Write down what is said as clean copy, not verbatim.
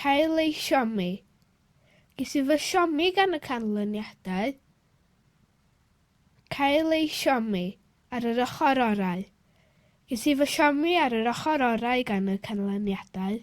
Cael ei siomi. Ges i fy siomi gan y canlyniadau. Cael ei siomi, ar yr ochr orau. Ges i fy siomi ar yr ochr orau gan y canlyniadau.